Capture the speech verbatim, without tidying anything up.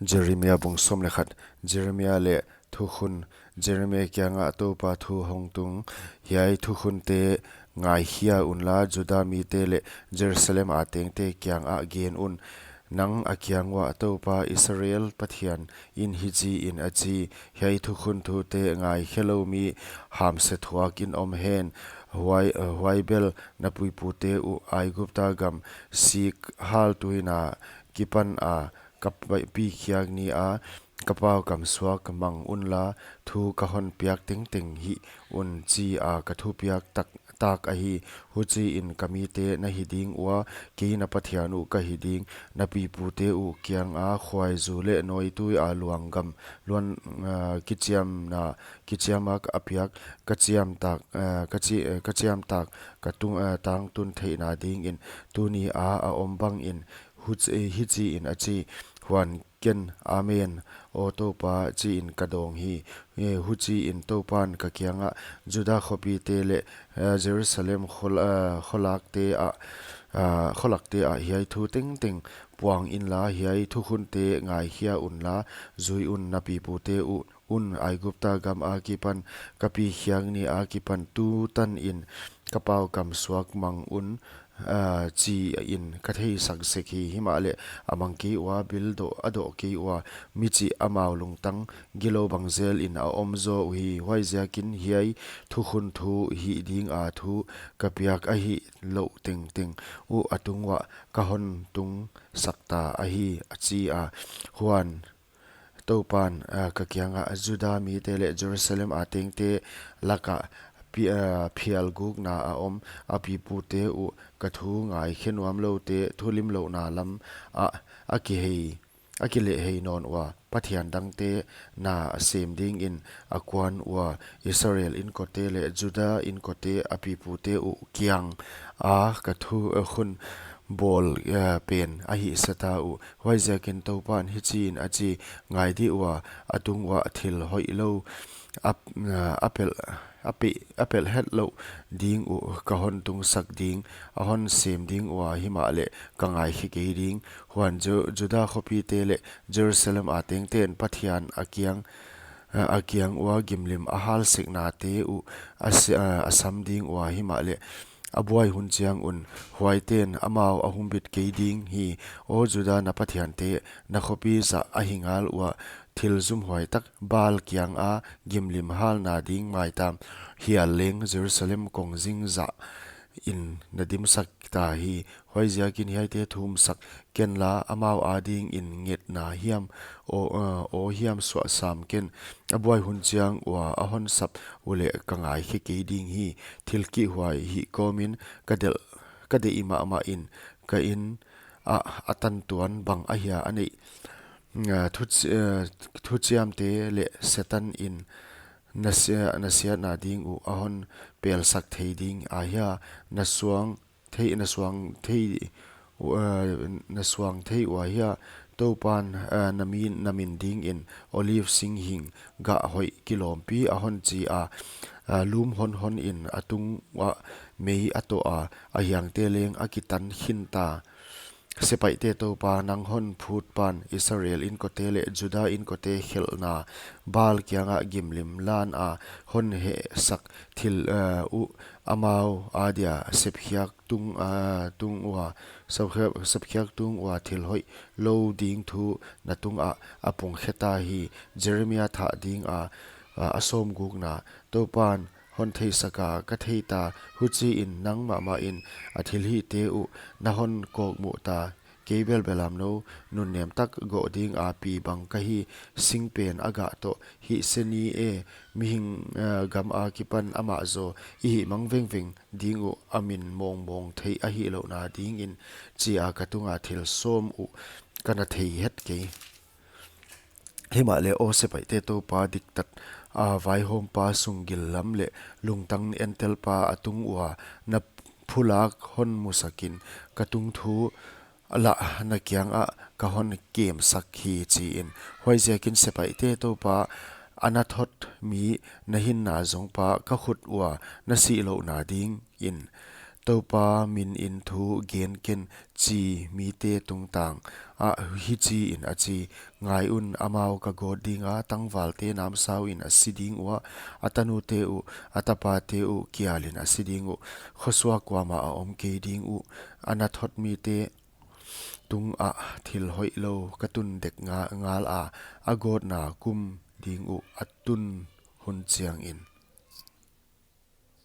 Jeremia bung sawm leh khat. Jeremia leh thukhun. Jeremia kiangah Toupa thu hong tung. Hiai thukhunte ngaikhia unla, Juda mite leh Jerusalem a tengte kiangah gen un. Nang a kiang uah Toupa Israel Pathian in hichiin a chi: Hiai thukhun thute ngaikhia lou mi hamse thuakin om hen. Huai, huai bel na pipute uh Aigupta gam sik hal tuina kipan a ka pi-, pi khiak ni a ka pau kam suak mang unla, thu ka hon piak tengteng hih un chi a ka thupiak tak, tak ahi. Huchiin ka mite na hi ding ua, kei na Pathian uh ka hi ding. Na pipute uh kianga khuaizu leh nawitui a luang gam luan, ah, kichiamna, kichiama ka piak, ka chiamtak, ah, ka chi, eh, ka chiamtak ka tung, ah, tangtun theihna dingin tuni a a om bangin huch-, eh, hichiin a chi. Huan ken, Amen, aw Toupa, chiin ka dawng hi. Eh, huchiin Toupan ka kiangah, Juda khopite leh, eh, Jerusalem khol-, eh, kholakte ah, ah, kholakte ah hiai thu tengteng puang inla, hiai thukhunte ngaikhia unla, zui un, na pipute uh un Aigupta gam akipan ka pi khiak ni akipan tu tanin ka pau kam suak mang un, ah, chiin ka theisak sek hi. Himahleh a mang kei ua, bil doh, a doh kei ua, mi chih amau lungtang gilou bang zelin a om zaw uhi. Huaiziakin hiai thukhun thu hih dinga thu ka piak ahih louh tengteng uh a tung uah ka hon tung sakta ahi, a chi a. Huan Toupan, ah, ka kiangah, Juda mite leh Jerusalem a tengte lakah pi-, ah, phial gukna a om, a pipute uh ka thu ngaikhe nuam loute thulimlouhna lam ah a kihei, a kilehhei nawn ua, pathian dangte na sem dingin a kuan ua, Israel inkote leh Juda inkote a pipute uh kianga ka thu, eh, khun bawl, eh, pen a hihseta uh. Huaiziakin Toupan hichiin a chi: Ngai di ua, a tung uah thil hoihlou a, a pelh, a pe-, a pelh hetlouh ding uh ka hon tungsak ding, a hon sem ding ua, himahleh ka ngaikhe kei ding. Huan Ju-, Juda khopite leh Jerusalem a tengten Pathian a kiang, a kiang ua gimlim a halseknate uh a se-, a sam ding ua, himahleh a buai hun chiang un huaiten amau a humbit kei ding hi. Aw Juda na pathiante, na khopi zah ahi ngal ua thil zumhuai tak Baal kianga gimlim halna ding maitam hial leng Jerusalem kongzing zahin na dimsak ta hi. Huaiziakin hiaite thumsak kenla, amau adingin ngetna hiam, aw, aw hiam suah sam ken. A buai hun chiang ua a hon sap uleh ka ngaikhe kei ding hi. Thil kihhuai hih kawmin ka delh, ka deih mahmahin ka in ah a tantuan bang ahia a neih, ah, thuchi-, ah, thuchiamte leh Setan in na sia-, na siatna ding uh a hon pelsak thei ding ahia, na suang thei, na suang thei, uh, na suang thei ua hia, Toupan, ah, na min, na min dingin olive singhing gah hoih kilawmpi a hon chi a, ah, lum honhonin a tung uah mei a toh a, a hiangte leng a kitan khinta. Sepaihte Toupa, nang hon phutpan Israel inkote leh Juda inkote khelhna Baal kiangah gimlim lana hon hehsak thil, eh, uh amau adia sepkhiak tung, eh, tung ua, sepkhiak, sepkhiak tung ua thil hoihlou ding thu na tungah a pungkheta hi. Jeremia thah dinga, eh, a sawmgukna. Toupan hon theisaka ka theita, huchiin nang mahmahin a thilhihte uh na hon kawkmuhta. Kei bel belamnou nunnem tak goh dinga pi bang ka hi, singpen a gah toh hihse ni e, mihing, eh, gam akipan amah zaw i hihmang vengveng ding uh a min mawngmawng theih ahihlouhna dingin, chia ka tunga thil sawm uh ka na thei het kei. Himahleh aw sepaihte Toupa, diktat a vaihawmpa, sunggil lam leh lungtang entelpa, a tung ua na phulak hon musakin, ka tungthu lah na kiangah ka hon kemsak hi, chiin. Huaiziakin sepaihte Toupa, Anathot mi, na hinna zongpa, ka khut ua na sihlouhna dingin Toupa minin thu gen ken, chi mite tungtang ah hichiin a chi: Ngai un, amau ka gawt dinga, tangvalte namsauin a si ding ua, a tanute uh, a tapate uh kialin a si ding uh. Khosuak kuamah a om kei ding uh. A nathot mite tungah thil hoihlou ka tun dek nga- ngala, a gawtna kum ding uh a tun hun chiangin.